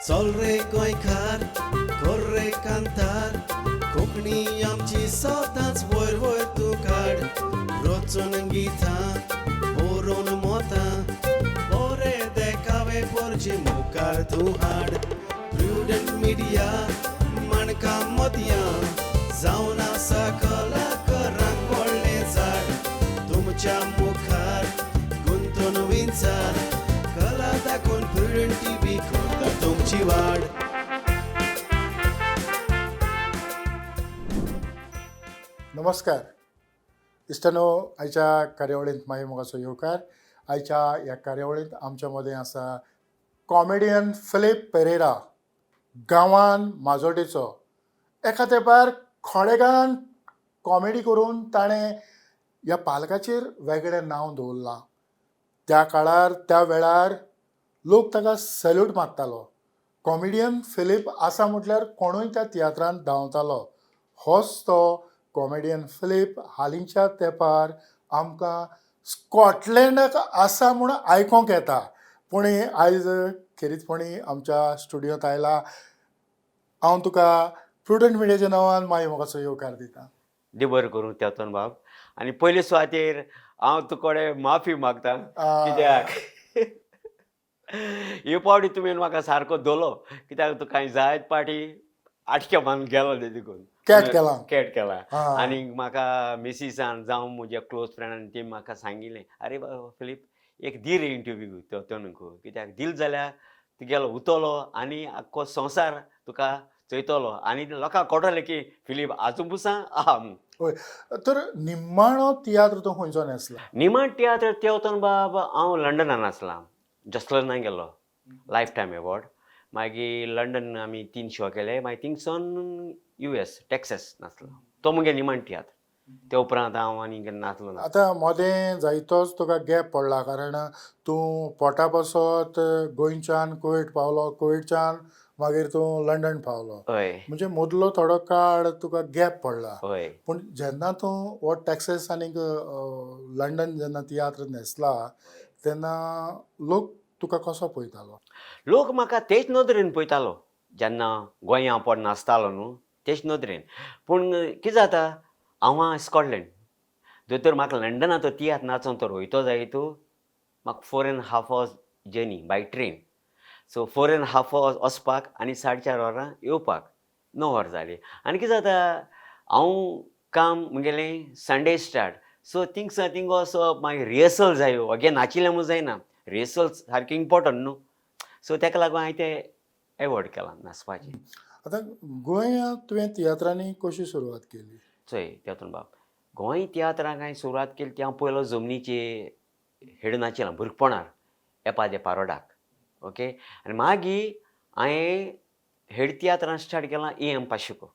चल रे गोंयकार, कर रे कांतार, कोंकणी आमची सदांच वयर वयर तूं काड. रचून गितां बरोवन मोतां, बरे देखावे पोरचे मुखार तूं हाड. प्रुडंट मिडिया माणकां मोतयां जावन आसा कलाकारांक व्हडलें झाड. तुमच्या मुखार गुंतून विंचार, कला दाखोवन प्रुडंट टीव्ही करता तुमची वाड. नमस्कार इश्टानो, आयच्या कार्यावळींत माई मोगाचो येवकार. आयच्या ह्या कार्यावळींत आमच्या मदें आसा कॉमेडियन फिलीप पेरेरा, गांवान माजोड्डेचो. एका तेंपार खोडेगान कॉमेडी करून ताणें ह्या पालकाचेर वेगळें नांव दवरलां. त्या काळार त्या वेळार लोक ताका सॅल्यूट मारतालो. कॉमेडियन फिलीप आसा म्हटल्यार कोणूय त्या तियात्रांत धांवतालो. होच तो कॉमेडियन फिलीप हालींच्या तेंपार आमकां स्कॉटलँडाक आसा म्हूण आयकोंक येता, पूण आयज खेरीतपणी आमच्या स्टुडियोंत आयला. हांव तुका प्रुडंट मिडियाच्या नांवान माई मोगाचो येवकार दिता. देव बरें करूं तेतोन बाब. आनी पयले सुवातेर हांव तुकडे माफी मागता, कित्याक हे पावटी तुवें म्हाका सारको धोलो, कित्याक तुका हांवें जायत पाटी आटक्या बांदून गेलो ते देखून कॅट केला. कॅट केला. आनी म्हाका मिसिसान जावं म्हज्या क्लोज फ्रेंडान ती म्हाका सांगिल्लें, अरे बाबा फिलीप, एक दी रे इंटरव्यू तेतोनकू, कित्याक दिल जाल्यार तुगेलो उतलो आनी आख्खो संवसार तुका चोयतलो आनी लोकांक कळटलें की फिलीप आजून पुसा आहा म्हूण. तर निमाणो तियात्र तो खंयचो न्हेसला? निमाण तियात्र तेवतन बाब हांव लंडनान आसलां, जसलना गेलो लायफ टायम एवॉर्ड. मागीर लंडन आमी 3 शो केले. मागीर थिंगसून US Texas नासलो तो मुगे निमाण तियात्र. ते उपरांत हांव आनी केन्ना नासलो ना. आतां मदें जायतोच तुका गॅप पडला, कारण तूं पोटा पासत गोंयच्यान कुवेट पावलो, कुवेटच्यान मागीर तूं लंडन पावलो. म्हणजे मदलो थोडो काळ तुका गॅप पडला. पूण जेन्ना तूं हो टॅक्सीस आनीक लंडन जेन्ना तियात्र न्हेसला तेन्ना लोक तुका कसो पळयतालो? लोक म्हाका तेच नदरेन पळयतालो जेन्ना गोंया हांव पोड नाचतालो न्हू तेच नदरेन. पूण कितें जाता, हांव आहा स्कॉटलँड, दोतोर म्हाका लंडना तो तियात्र नाचोन तर वयतो जाय तूं म्हाका 4.5 hours journey by train. So 4.5 hours वचपाक आनी 4.5 वरां येवपाक, 9 वरां जालीं. आनी कितें जाता, हांव काम म्हगेलें संडे स्टार्ट, सो थिंगसां थिंग वचप, मागीर रिहर्सल जायो, अगे नाचिल्लें म्हूण जायना, रिहर्सल सारकें इम्पोर्टंट न्हू. सो ताका लागून हांवें तें एवॉयड केलां नाचपाचें. आतां गोंयांत तुवें तियात्रांनी कशी सुरवात केली? चोय तेतून बाब, गोंय तियात्रांक हांवें सुरवात केली ती हांव पयलो जमनीचे हेड नाचिल्लो भुरगेपणार एपादे पारोडाक. ओके, आनी मागीर हांवें हेड तियात्रान स्टार्ट केलां ए.एम. पाशेको,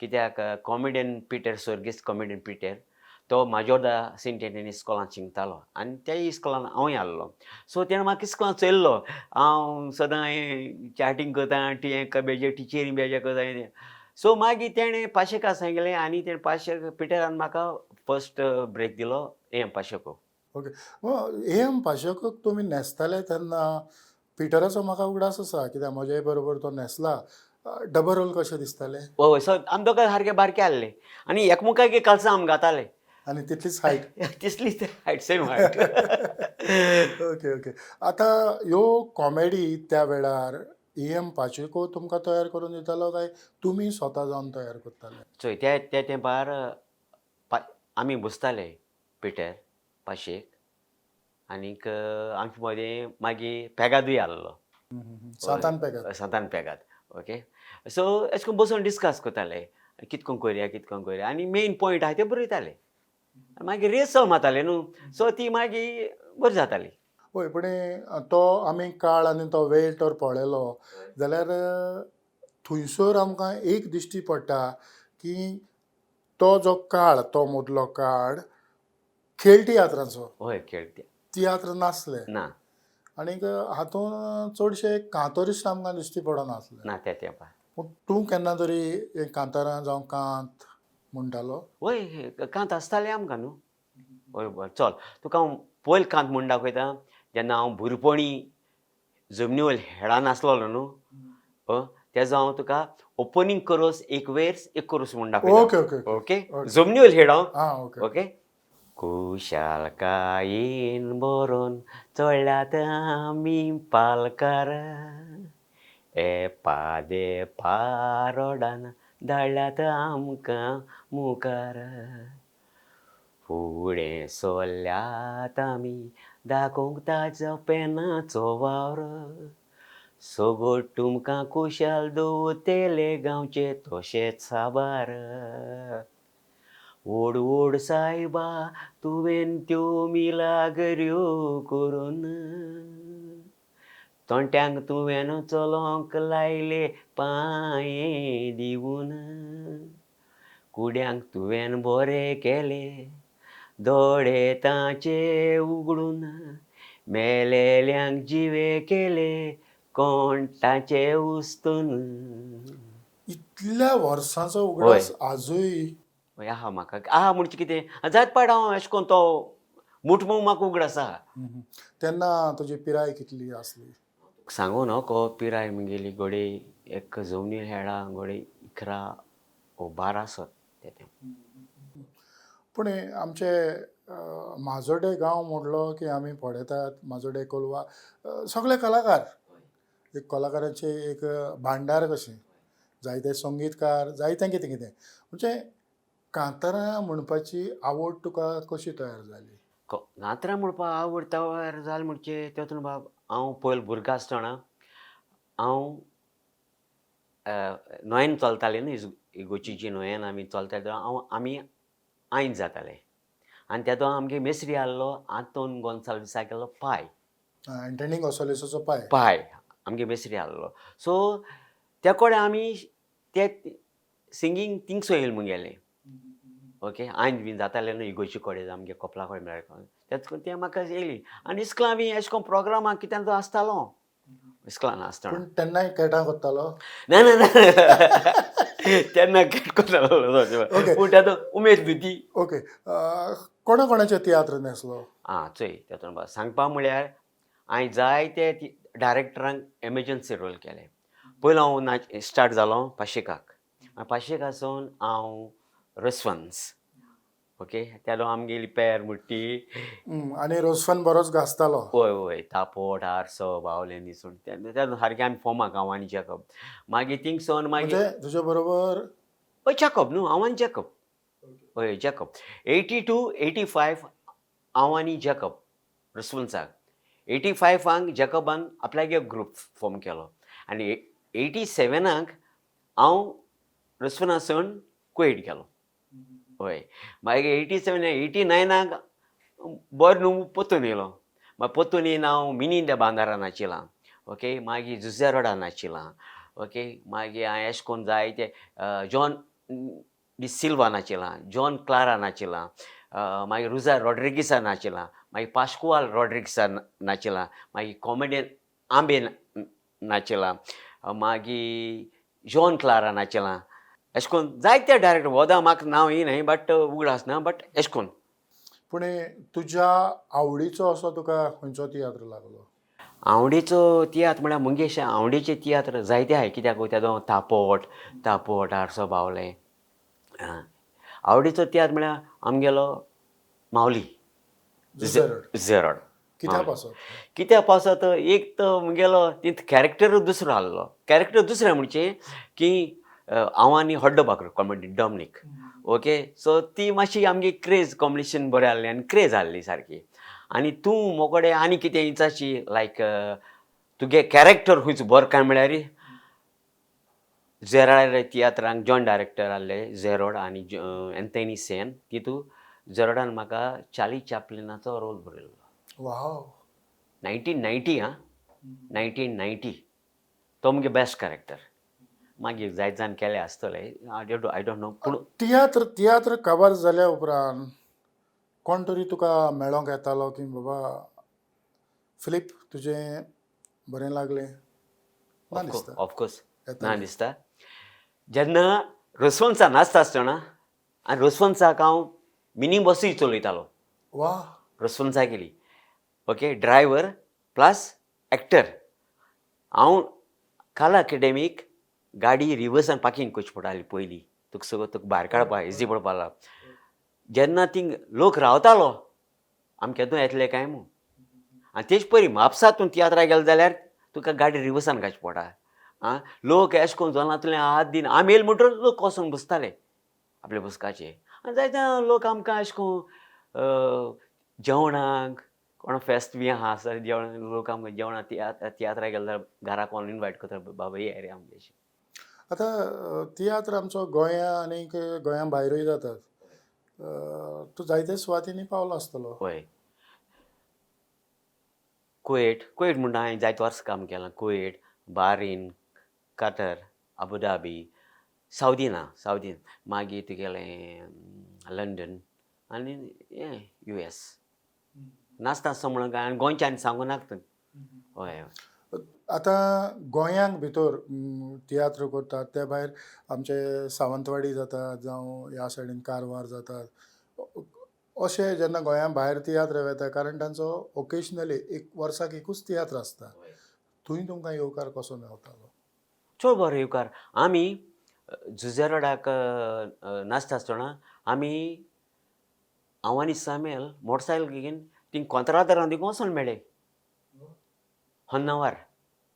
कित्याक कॉमेडियन पिटर, स्वर्गेस्त कॉमेडियन पिटर, तो माजोर्दा सेंट एंटनी इस्कॉलांत शिकतालो आनी त्या इस्कॉलान हांवूय आहलो. सो तेणें म्हाका इस्कॉलान चोयल्लो, हांव सदां हें चॅटींग करता, टी बेजे टिचरी बेजे करता. सो मागीर तेणें पाशेका सांगलें आनी तेणें पाशेक पिटरान म्हाका फर्स्ट ब्रेक दिलो ए.एम. पाशेको. Okay, A M. पाशेकोक तुमी न्हेसताले तेन्ना पिटराचो म्हाका उगडास आसा, कित्याक म्हज्याय बरोबर तो न्हेसला. डबल रोल कशें दिसतालें? हय, सो आमी दोगां सारके बारके आहले आनी एकमुखाक कलसां आमी घाताले. आनी तितलीच हायट? तितलीच height, same height. Okay okay. आतां ह्यो कॉमेडी त्या वेळार ए.एम. पाचेको तुमकां तयार करून दितालो काय तुमी स्वता जावन तयार करताले? चोय, त्या त्या तेंपार आमी बसताले पिटर पाशेक आनीक आमचे मदें मागीर पेगादूय आहलो. सांतान पेगाद. सांतान पेगाद. ओके, सो अशें करून बसून डिस्कस करताले, कितकोन करया कितकोन करया, आनी मेन पॉयंट आहा ते बरयताले, मागीर रिहर्सल मारताले न्हू, सो ती मागीर बरी जाताली. हय, पूण तो आमी काळ आनी तो वेळ तर पळयलो जाल्यार थंयसर आमकां एक दिश्टी पडटा की तो जो काळ, तो मदलो काळ खेळ तियात्राचो. हय, खेळ तियात्र नासले ना. आनीक हातूंत चडशे कांतोरिस्ट आमकां दिश्टी पडनासले ना त्या तेंपार. पूण तूं केन्ना तरी कांतारां जावं कांत म्हणटालो? वय, कांत आसताले आमकां न्हू. हय, बरें, चल तुका हांव पयल कांत म्हूण दाखयता. जेन्ना हांव भुरपणी जमनी वयल हेडा नासलेलो न्हू तेजो हांव तुका ओपनींग करोस एक वेर्स एक करोस म्हूण दाखयता. Okay okay okay. Okay. जमनी वयल हेड हांव. आं ओके. ओके. कुशालकायेन बरोवन चोडल्यात आमी पालकार, एपादे पारोडान धाडल्यात आमकां मुखार, फुडें सोल्ल्यात आमी दाखोवंक ताजो पेनाचो वावर, सोगोट तुमकां कुशाल दवरतले गांवचे तशेंच साबार, ओड ओड सायबा तुवें त्यो मिलागऱ्यो करून, तोंट्यांक तुवें चलोंक लायले पांये दिवन, कुड्यांक तुवें बरें केले दोळे तांचे उगडून, मेलेल्यांक जिवे केले कोण तांचे उस्तून. इतल्या वर्सांचो उगडास आजूय. हय, आहा म्हाका, आहा म्हणचे कितें जायत पाड हांव अशें करून तो मुठमू म्हाका उगडास आहा. तेन्ना तुजी पिराय कितली आसली? सांगू नको पिराय म्हगेली घडये एक जमनीर हेडा घडये 11 ओ 12 आसत ते. पूण हे आमचे माजोडे गांव म्हणलो की आमी पळयतात माजोडे कोलवा सगळे कलाकार, एक कलाकारांचे एक भांडार कशें, जायते संगीतकार, जायते कितें कितें. म्हणजे कांतारां म्हणपाची आवड तुका कशी तयार जाली? कांतरां म्हणपाक आवड तयार जाली म्हणचे तेतून बाब हांव पयलो भुरगो आसतना हांव नोयेन चलताले न्हू, इगोर्जेची नोयेन आमी चलताले तेन्ना हांव आमी आयन जाताले आनी तेदो आमगे मेस्त्री आहलो आंतोन गोन्साल्वीसा गेलो पाय. एंटनी गोन्साल्वीसाचो पाय. पाय आमगे मेस्त्री आहलो. सो त्या कडेन आमी ते सिंगींग थिंगसो येयलें मुगेलें. ओके, आयन बीन जातालें न्हू इगोर्जे कडेन आमगे कोपला कडेन मेळ्ळें तेच करून तें म्हाका येयली. आनी इस्कलां बी अशें करून प्रोग्रामाक कित्याक तो आसतालो इस्कलान आसतना. पूण तेन्नाय केटां कोत्तालो? ना ना ना, तेन्ना केट कोतालो, पूण तेदो उमेद बी ती. ओके, कोणा कोणाचे तियात्र न्हेसलो? आं चोय, तेतून सांगपा म्हळ्यार हांवें जायते डायरेक्टरांक एमर्जन्सी रोल केले. पयलो हांव नाच स्टार्ट जालो पाशेकाक, पाशेका सावन हांव रसवंस. ओके, तेदो आमगेली पेर मुट्टी. आनी रोजफन बरोच गाजतालो. हय हय, तापोट आरसो बावले निसून तेन्ना सारकें आमी फोमा हांव आनी जॅकब. मागीर थिंगसोन मागीर म्हणजे तुजे बरोबर? हय, जॅकब न्हू, हांव आनी जॅकब. हय, जॅकब 82 85 हांव आनी जॅकब रसवंसाक. 85आंक जॅकबान आपल्यागे ग्रूप फॉर्म केलो आनी 87आंक हांव रसवनासून कुवेट गेलो. हय, मागीर 87 89आंक बरो न्हू पोतून येयलो. मागीर पोतून येवन हांव मिनी दे बांदारा नाचिलां. ओके, मागीर जुझे रोडा नाचिलां. ओके, मागीर हांवें अशें करून जायते जॉन डी सिल्वा नाचिलां, जॉन क्लारा नाचिलां, मागीर रुजा रॉड्रिगीसा नाचिलां, मागीर पाश्कुआल रॉड्रिगसा नाचिलां, मागीर कॉमेडियन आंबे नाचिलां, मागीर जॉन क्लारा नाचिलां. अशें करून जायते डायरेक्टर वोदां म्हाका नांव येयनाय, बट उगडास ना, बट अशें करून. पूण तुज्या आवडीचो असो तुका खंयचो तियात्र लागलो? आवडीचो तियात्र म्हळ्यार मंगेश आवडीचे तियात्र जायते आहाय, कित्याक तेदो तापोट तापोट आरसो बावलें. आवडीचो तियात्र म्हळ्यार आमगेलो मावली. जुझे रोड. झेरोड. कित्या पासत? कित्या पासत, एक तो मुगेलो तितूंत कॅरेक्टर दुसरो आहलो. कॅरेक्टर दुसरें म्हणचे की हांव आनी हड्डो बाकर कॉमेडी डॉमनीक. ओके, सो ती मातशी आमगे क्रेज कॉम्बिनेशन बरें आहलें आनी क्रेज आहली सारकी. आनी तूं मोकोडे आनी कितें इचाशी लायक तुगे कॅरेक्टर खंयचो बरो काय म्हळ्यार झेराळ तियात्रांक जॉन डायरेक्टर आहले झेरोड आनी एन्थनी सेन, तितू झेरोडान म्हाका चार्ली चॅपलिनाचो रोल बरयल्लो. वाव. 1990, आं, 1990. तो मुगे बेस्ट कॅरेक्टर. मागीर जायत जाण केले आसतले, I don't know, पूण तियात्र तियात्र काबार जाल्या उपरांत कोण तरी तुका मेळोंक येतालो की बाबा फिलीप तुजें बरें लागलें ना दिसता? ऑफकोर्स येतालें. ना दिसता. जेन्ना रसवंसा नाचता आसतना आनी रसवंसाक हांव मिनी बसूय चलयतालो. वा. रसवंसा केली, ओके, ड्रायव्हर प्लस एक्टर. हांव कला अकॅडमीक गाडी रिवर्सान पार्कींग करची पडटाली पयलीं, तुका सगळो तुका भायर काडपा इजी पडपा. जेन्ना थिंग लोक रावतालो आमी केदो येतले काय म्हूण. आनी तेच परी म्हापसा तूं तियात्राक गेले जाल्यार तुका गाडी रिवर्सान घालची पडटा. आं, लोक एश कोन जोनांतले हात दिन आमी येयले म्हणटच लोक वचोन बसताले आपले बसकाचे. आनी जायते लोक आमकां अशें कोन जेवणाक कोण फेस्त बी आहा आसता जेवणाक लोक आमकां जेवणाक तियात्राक गेले जाल्यार घरा कोण इनवायट करता, बाबा ये रे आमगे अशें. आतां तियात्र आमचो गोंया आनीक गोंया भायरूय जातात. तूं जायते सुवातींनी पावलो आसतलो. हय, कुवेट, कुवेट म्हणटा हांवें जायते वर्सां काम केलां. Kuwait, Bahrain, Qatar, Abu Dhabi, Saudi ना, सावदी, मागीर तुगेलें लंडन आनी हें US. नाचता आसतना म्हणून आनी गोंयच्यान सांगू नाका तूं. हय हय. आतां गोंयांक भितर तियात्र करतात, त्या भायर आमचे सावंतवाडी जातात जावं ह्या सायडीन कारवार जातात, अशें जेन्ना गोंया भायर तियात्र वता, कारण तांचो ओकेजनली एक वर्साक एकूच तियात्र आसता, थंय तुमकां येवकार कसो मेवतालो? चड बरो येवकार. आमी जुजे रोडाक नाचता आसतना आमी हांव आनी सामेल मोटरसायकल घेवन थिंग कोंत्रादारां देखून वचोन मेळ्ळे होन्नावर.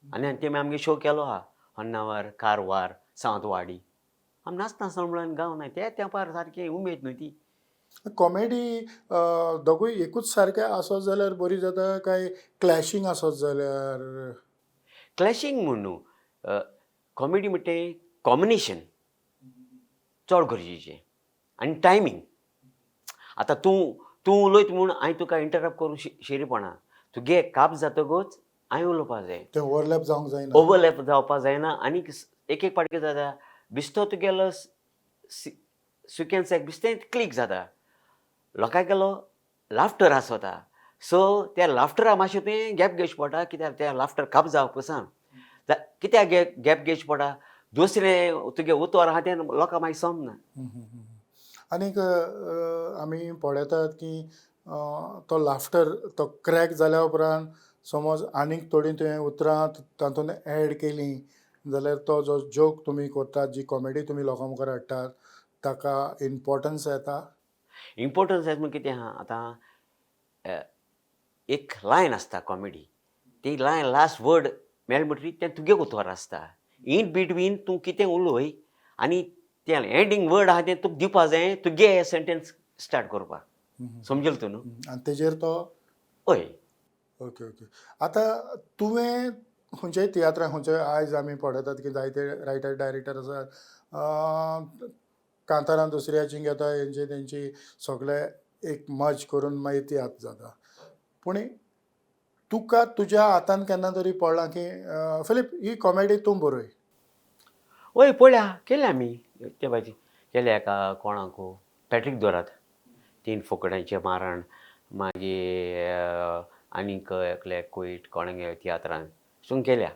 आनी तेमी आमगे शो केलो आहा होन्नावर, कारवार, सावंतवाडी. आमी नाचता आसतना म्हणून गांव ना ते तेंपार सारकी उमेद न्हू ती. कॉमेडी दोगूय एकूच सारके आसत जाल्यार बरी जाता काय क्लॅशींग आसत जाल्यार? क्लॅशींग म्हूण न्हू, कॉमेडी म्हणटा तें कॉम्बिनेशन चड गरजेचें आनी टायमींग. आतां तूं तूं उलयत म्हूण हांवें तुका इंटरप्ट करूंक शेरीपणा, तुगे काप जातकूच हांवें उलोवपा जाय. तें ओवरलॅप जावंक जायना. ओवरलॅप जावपा जायना. आनी एक एक पाटी कितें जाता, बिस्तो तुगेलो सिक्वेन्साक बिस्तें क्लीक जाता, लोकांक गेलो लाफ्टर आसता. सो त्या लाफ्टरा मातशें तुवें गॅप घेवचें पडटा, कित्याक त्या लाफ्टर काप जावप पसून कित्याक गॅप घेवचें पडटा, दुसरें तुगे उतर आहा तें लोकांक मागीर समजना. आनीक आमी पळयतात की तो लाफ्टर तो क्रॅक जाल्या उपरांत समज आनीक थोडीं तुवें उतरां तातूंत एड केलीं जाल्यार तो जो जोक तुमी करतात, जी कॉमेडी तुमी लोकां मुखार हाडटात, ताका इम्पोर्टन्स येता. इम्पोर्टन्स येता म्हण कितें आहा, आतां एक लायन आसता कॉमेडी, ती लायन लास्ट वर्ड मेळ्ळें म्हणटकीर तें तुगे उतर आसता. इन बिटवीन तूं कितें उलय आनी तें एंडींग वर्ड आहा तें तुका दिवपा जाय तुगे सेंटेन्स स्टार्ट करपाक. समजल तूं न्हू? आनी तेजेर तो हय. Okay okay. आतां तुवें खंयच्याय तियात्राक खंयच्याय आयज आमी पळयतात की जायते रायटर डायरेक्टर आसात, कांतारां दुसऱ्याचीं घेता, हेंचे तेंची सगळे एक मर्ज करून मागीर तियात्र जाता. पूण तुका तुज्या हातान केन्ना तरी पडलां की फिलीप ही कॉमेडी तूं बरय? हय, पळया केल्या आमी ते भाजी केल्या एका कोणाकू पॅट्रीक दोरात 3 फोकड्यांचें मारण, मागीर आनीक एकले कोयट कोणागे तियात्रान सून केल्या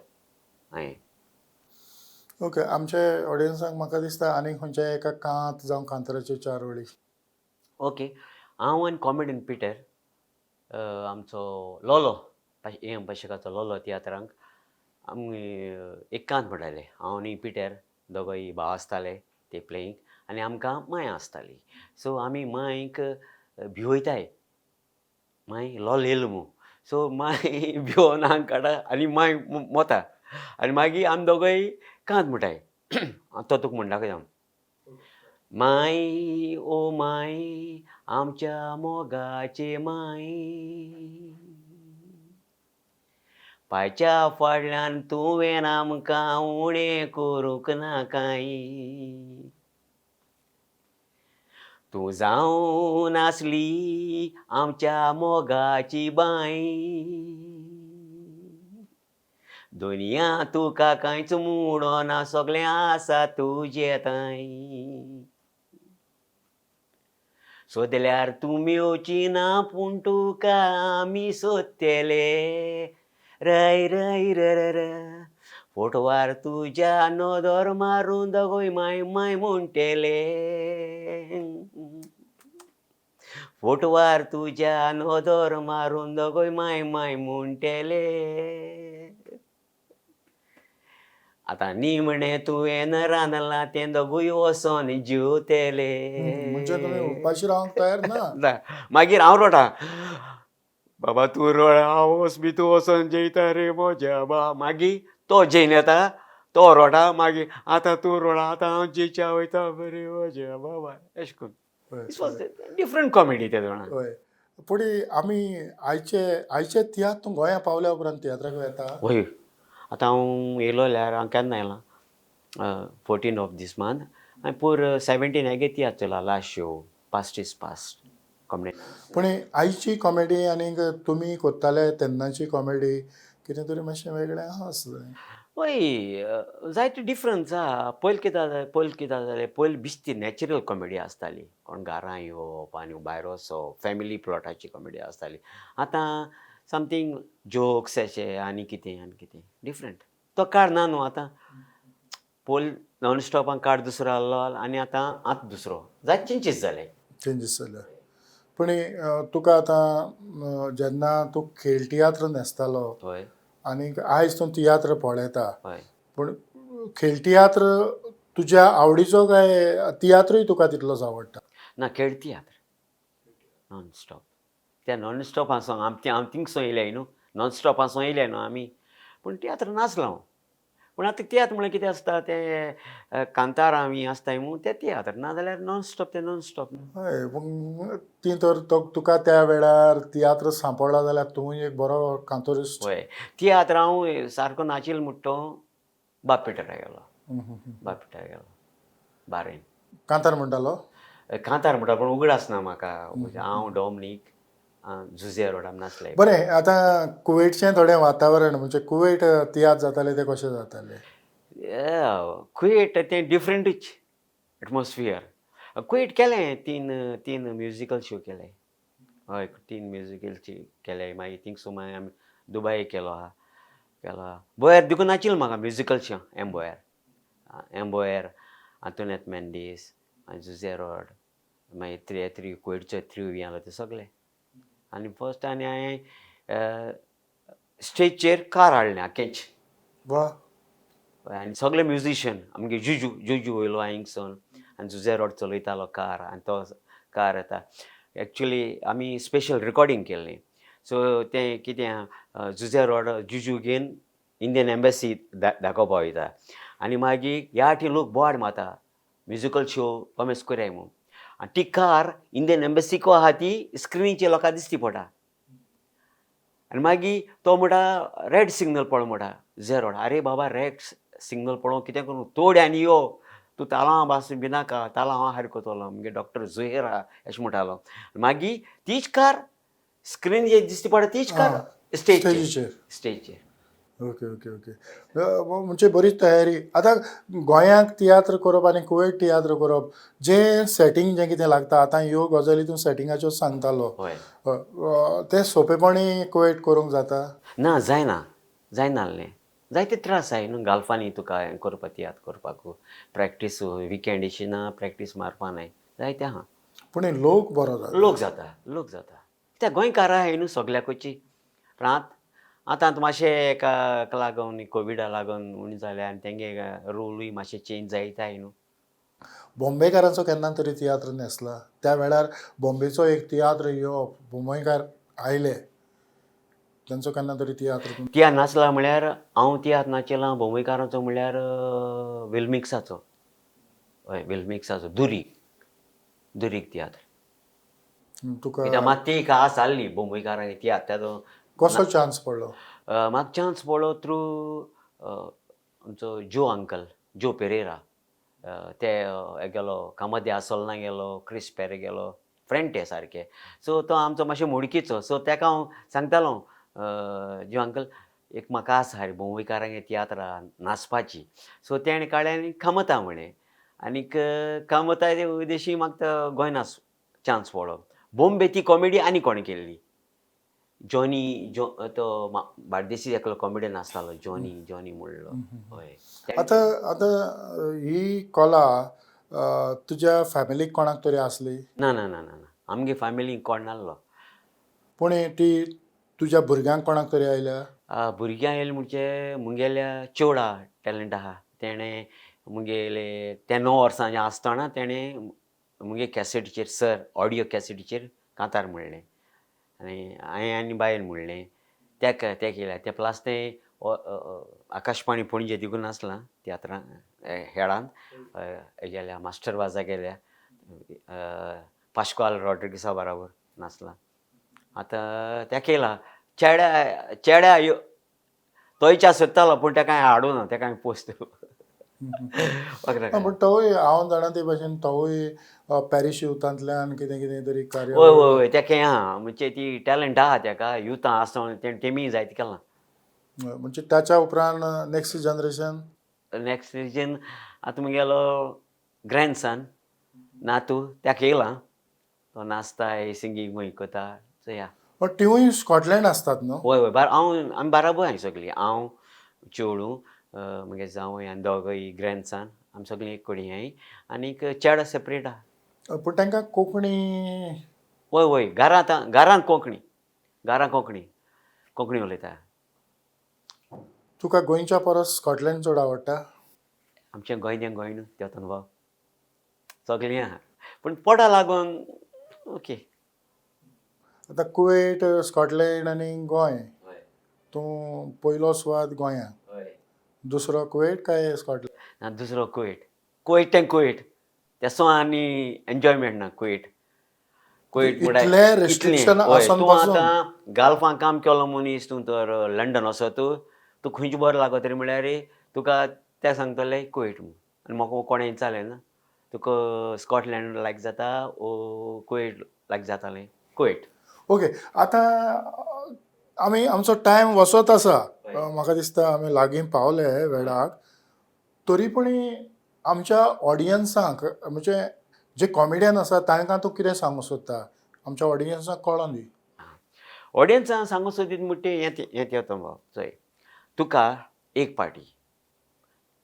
हांवें. ओके, आमचे ऑडियन्साक म्हाका दिसता आनीक खंयच्या एका कांत जावं कांताराच्यो 4 वळी. ओके, हांव आनी कॉमेडियन पिटर आमचो लोलो एम पाशेकाचो लोलो तियात्रांक आमी एक कांत म्हणटाले. हांव आनी पिटर दोगोय भाव आसताले ते प्लेयींग, आनी आमकां माया आसताली. सो आमी मायक भिवयताय, माय लोल येयलो म्हूण. सो माय भिवोन आंग काडटा आनी माय मोता आनी मागीर आमी दोगोय कांत म्हणटाय. तो तुका म्हणटा दाखयता हांव. माय ओ my आमच्या मोगाचे माय, पायच्या फाटल्यान तुवें आमकां उणें करूंक नाकाय, तूं जावन आसली आमच्या मोगाची बांय, दुनिया तुका कांयच मोडना सगळें आसा तुजे तांय, सोदल्यार तूं मेवची ना पूण तुका आमी सोदतले, राय राय र र, फोटवार तुज्या नदर मारून दोगोय माय माय म्हणटले, फोटवार तुज्या नदर मारून दोगोय माय माय म्हणटले. आतां निमणें तुवें रांदलां तें दोगूय वचोन जेवतले. म्हणजे तुमी उपाशी रावंक तयार ना. ना. मागीर हांव रोडा, बाबा तूं रोड, हांव वच बी तूं वचोन जेयता रे म्हज्या बा. मागीर तो जेयन येता, तो रोडा, मागीर आतां तूं रोडा, आतां हांव जेयच्या वयता बरे म्हज्या बाबा, अशें करून. It was different comedy ते जाणा. हय, पूण आमी आयचे आयचे तियात्र, तूं गोंया पावल्या उपरांत तियात्राक येता? वय, आतां हांव येयलो जाल्यार हांव केन्ना आयलां, 14 ऑफ these month, आनी पोर 17 हेगे तियात्र चोयला, last show, past is past comedy. पूण आयची कॉमेडी आनीक तुमी करताले तेन्नाची कॉमेडी कितें तरी मातशें वेगळें आसा आसलें. वय, जायते डिफरन्स आहा. पयलीं कितें जालें, पयलीं कितें जालें, पयलीं बिस्ती नॅचरल कॉमेडी आसताली, कोण घरां येवप आनी भायर वचप, फॅमिली प्लॉटाची कॉमेडी आसताली. आतां समथींग जोक्स अशे आनी कितें आनी कितें डिफरंट. तो काळ ना न्हू आतां. पयलीं नॉन स्टॉपान काळ दुसरो आहलो आनी आतां आतां दुसरो, जायते चेंजीस जाले. चेंजीस जाल्या. पूण तुका आतां जेन्ना तूं खेळ तियात्र न्हेसतालो आनीक आयज तूं तियात्र पळयता, पूण खेळ तियात्र तुज्या आवडीचो काय तियात्रूय तुका तितलोच आवडटा? ना, खेळ तियात्र नॉन स्टॉप. त्या नॉन स्टॉप आसो आम हांव थिंगसो येयल्याय न्हू, नॉन स्टॉप आसो येयल्या न्हू आमी, पूण तियात्र नाचलो हांव. पूण आतां तियात्र म्हळ्यार कितें आसता तें, कांतार आमी आसताय मू ते तियात्र, नाजाल्यार नॉन स्टॉप ते नॉन स्टॉप. हय, पूण ती तर तो तुका त्या वेळार तियात्र सांपडला जाल्यार तूं एक बरो कांतोरिस्ट. हय, तियात्र हांव सारको नाचील म्हणटा तो बाब पिटरा गेलो, बाब पिटरा गेलो बारेन. कांतार म्हणटालो? कांतार म्हणटा पूण उगडास ना म्हाका. हांव डॉमनीक जुजे रोडार नाचले. बरें, आतां कुवेटचें थोडें वातावरण, म्हणजे कुवेट तियात्र जाताले ते कशें जाताले? कुवेट तें डिफरंटूच एटमॉस्फियर. कुवेट केलें तीन तीन म्युजिकल शो केले. हय, 3 म्युजिकल केले. मागीर थिंगसून मागीर आमी दुबाय केलो आहा, केलो आहा. बोयार देखून नाचिल्लो म्हाका म्युजिकल शो, एम्बोयर, एम्बोयर, आंतोनेत मेंडीस, जुजे रोड, मागीर थ्री थ्री कुवेटचो थ्री बी आसलो ते सगळे. आनी फर्स्ट आनी हांवें स्टेजीचेर कार हाडलें आख्खेंच. वा. आनी सगळे म्युजिशियन आमगे जुजू जुजू वयलो हिंगसून आनी जुजे रोड चलयतालो कार, आनी तो कार येता. एक्चुली आमी स्पेशल रिकॉर्डींग केल्लें. सो तें कितें आहा, जुजे रोड जुजू घेवन इंडियन एम्बेसी दाखोवपा वयता आनी मागीर ह्या टी लोक बोवाळ मारता, म्युजिकल शो कॉमेस कोराय म्हूण. आनी ती कार इंडियन एम्बेसीको आहा ती स्क्रिनीचेर लोकां दिसती पडटा. आनी मागीर तो म्हणटा रेड सिग्नल पळो म्हणटा जुजे रोड. आरे बाबा, रेड सिग्नल पळोवंक कितें करूं, तोड आनी यो तूं, तालांव बास भिनाका, तालांव हांव हार करतलो, मुगे डॉक्टर जुहेर आहा अशें म्हणटालो. मागीर तीच कार स्क्रीन दिसती पडटा, तीच कार स्टेजीचेर, स्टेजीचेर. ओके ओके ओके, म्हणजे बरीच तयारी. आतां गोंयांक तियात्र करप आनी कुवेट तियात्र करप, जें सेटींग जें कितें लागता, आतां ह्यो गजाली तूं सेटिंगाच्यो सांगतालो, तें सोंपेपणी कुवेट करूंक जाता? ना, जायना, जायना आहलें, जायते त्रास जाय न्हू गाल्फांनी तुका हें करपा, तियात्र करपाक प्रॅक्टीस विकेंड अशी ना, प्रॅक्टीस मारपा नाय, जायते आहा. पूण लोक बरो जाता. लोक जाता, लोक जाता. कित्याक गोंयकार आहाय न्हू सगल्याकूची. पूण आतां आतां मातशें एका लागून कोविडा लागून उणें जालें आनी तेंगे रोलूय मातशें चेंज जायत न्हू. बॉम्बेकारांचो केन्ना तरी तियात्र न्हेसला? त्या वेळार बॉम्बेचो एक तियात्र येवप, मुंबयकार आयले तेंचो केन्ना तरी तियात्र तियात्र नाचला म्हळ्यार हांव तियात्र नाचला बोंबयकारांचो म्हळ्यार विल्मिक्साचो. हय, विल्मिक्साचो दुरीग, दुरीग तियात्र. तुका कित्याक म्हाका ती एक आस आहली बोंबयकारांक तियात्र तेजो. कसो चान्स पडलो? म्हाका चान्स पडलो थ्रू आमचो जो अंकल, जो पेरेरा. ते गेलो कामद्या आसोलना गेलो, क्रिस पेरे गेलो, फ्रेंड ते सारके. सो तो आमचो मातशें मोडकीचो. सो तेका हांव सांगतालो, जो अंकल एक म्हाका आसा रे बोंबयकारांगे तियात्र नाचपाची. सो तेणें काडलें आनी कामता म्हणें, आनीक कामता उद्देशी म्हाका तो गोंय नाच चान्स पडलो. बॉम्बे ती कॉमेडी आनी कोणें केल्ली, जॉनी, जो तो बार्देसी एकलो कॉमेडियन आसतालो, जॉनी, जॉनी म्हणलो. हय. आतां आतां ही कला तुज्या फॅमिलीक कोणाक तरी आसली? ना ना ना ना ना, आमगे फॅमिलीक कोण नासलो. पूण ती तुज्या भुरग्यांक कोणाक तरी आयल्या? भुरग्यां येयलें म्हणजे मुगेल्या चेवडा टॅलंट आहा. तेणें मुगेले तें 9 वर्सांचें आसतना तेणें मुगे कॅसेटीचेर, सर ऑडियो कॅसेटीचेर कांतार म्हणलें आनी हांवें आनी बायन म्हणलें तेका तें केलें. तें प्लस तें आकाशवाणी पणजे देखून आसलां तियात्रां हेळान गेल्या मास्टर वाजा गेल्या पाश्कोआल रॉड्रिगसा बराबर नाचलां. आतां तें केलां. चेड्या चेड्या यो तोयच्या सोदतालो पूण तेका हांवें हाडूं ना, तेका हांवें पोस्ट ना, पूण तोवूय हांव जाणा ते भाशेन तोवूय पॅरीश युथांतल्यान कितें कितें तरी कार्य. वय वय वय, तेका आहा म्हणजे ती टॅलंट आहा तेका. युथां आसतना तेणें तेमी जायते केलां. म्हणजे ताच्या उपरांत नेक्स्ट जनरेशन? नेक्स्ट रिजन आतां मुगेलो ग्रँडसन नातू तेका येयला, तो नाचता, सिंगींग खूंय करता चोया. तिवूय स्कॉटलँड आसतात न्हू? वय वय, हांव आमी बाराबर आहाय सगळीं. हांव, चेडूं, मुगे जावंय आनी दोगूय ग्रँडसन, आमी सगळीं एक कडेन हाय. आनीक चेडो सेपरेट आहा. पूण तांकां कोंकणी? वय वय, घरांत घरांत कोंकणी, घरांत कोंकणी, कोंकणी उलयता. तुका गोंयच्या परस स्कॉटलँड चड आवडटा? आमचें गोंय तें गोंय न्हू तेतून भाव सगळें आहा, पूण पोटा लागून ओके. आतां कुवेट, स्कॉटलँड आनी गोंय, तूं पयलो सुवात गोंयांत, दुसरो कुवेट काय स्कॉटलँड? ना, दुसरो कुवेट. कुवेट तें कुवेट तेसो आनी एन्जॉयमेंट ना कुवेट. कुवेट इतलें restriction आसून तूं पासून. आतां गाल्फान काम केलो मनीस तूं तर लंडन वचत तूं खंयचे बरो लागत रे म्हळ्यार तुका ते सांगतले कुवेट म्हूण. आनी म्हाका कोणें विचारलें ना तुका स्कॉटलँड लायक जाता ओ कुवेट लायक जातालें? कुवेट. ओके, आतां आमी आमचो टायम वचत आसा. म्हाका दिसता आमी लागीं पावले वेळाक. तरी पूण आमच्या ऑडियन्सांक, म्हणजे जे कॉमेडियन आसा तांकां तूं कितें सांगूंक सोदता? आमच्या ऑडियन्सांक कळोन दी. ऑडियन्सांक सांगूंक सोदीत म्हणटा तें हें हें तें भाव चोय, तुका एक पाटी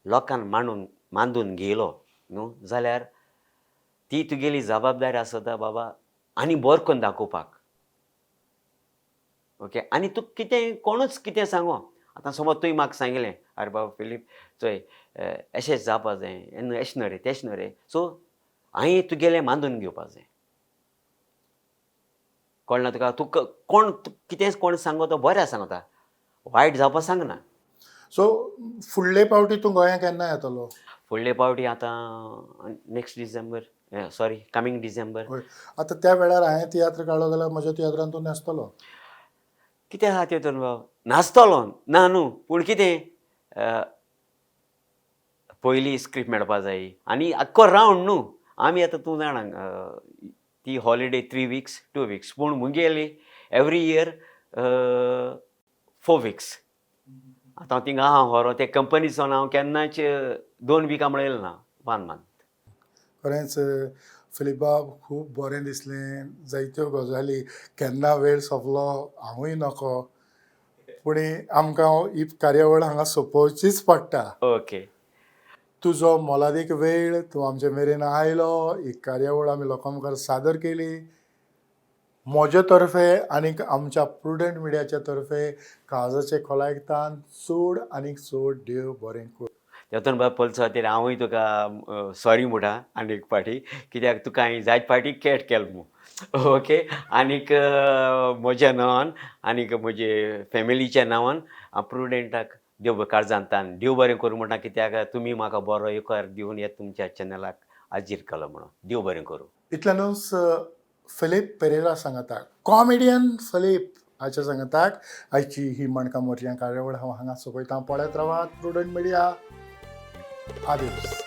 लोकान मांडून मांदून घेयलो न्हू जाल्यार ती तुगेली जबाबदारी आसता बाबा आनी बरो करून दाखोवपाक. ओके, आनी तुका कितें कोणूच कितें सांगो, आतां समज तुवें म्हाका सांगलें आरे बाबा फिलीप चोय अशें जावपा जाय, अशें न्हय रे तेशें न्हय रे, सो हांवें तुगेलें मानून घेवपा जाय. कळना तुका? तुका कोण कितें कोण सांगो तो बरें सांगता, वायट जावपा सांगना. सो फुडले पावटी तूं गोंया केन्ना येतलो? फुडले पावटी आतां next December, sorry coming December. हय, आतां त्या वेळार हांवें तियात्र काडलो जाल्यार म्हज्या तियात्रान तूं नाचतलो? कितें आहा तेतून बाब, नाचतलो ना न्हू, पूण कितें पयलीं स्क्रिप्ट मेळपा जाय आनी आख्खो रावंड न्हू. आमी आतां तूं जाणा ती हॉलिडे 3 वीक्स 2 वीक्स, पूण मुगेली एवरी इयर 4 वीक्स. आतां हांव थिंगा आहा व्हरो ते कंपनीचो हांव केन्नाच 2 विकां म्हणलें ना, 1 मंथ. खरेंच फिलीप बाब खूब बरें दिसलें, जायत्यो गजाली, केन्ना वेळ सोंपलो हांवूय नकळो, पूण आमकां ही कार्यावळ हांगा सोंपोवचीच पडटा. ओके. तुजो मोलादीक वेळ, तूं आमचे मेरेन आयलो, ही कार्यावळ आमी लोकां मुखार सादर केली. म्हजे तर्फे आनीक आमच्या प्रुडंट मिडियाच्या तर्फे काळजाचे खोलायेक चड आनीक चड देव बरें करूं. तेतून बाब पयलीं खातीर हांवूय तुका सॉरी म्हणटा आनी एक पाटी, कित्याक तुका हांवें जायत पाटी कॅट केल म्हूण. ओके, आनीक म्हज्या नांवान आनीक म्हजे फॅमिलीच्या नांवान हांव प्रुडंटाक देव काळजांतान देव बरें करूं म्हणटा, कित्याक तुमी म्हाका बरो येवकार दिवन हे तुमच्या चॅनलाक हाजीर केलो म्हणून. देव बरें करूं. इतल्यानूच फिलीप पेरेरा सांगता, कॉमेडियन फिलीप हाच्या सांगताक आयची ही माणकां मोतयां कार्यावळ हांव हांगा सोंपयतां. पळयत रावात प्रुडंट मिडिया. आदेस.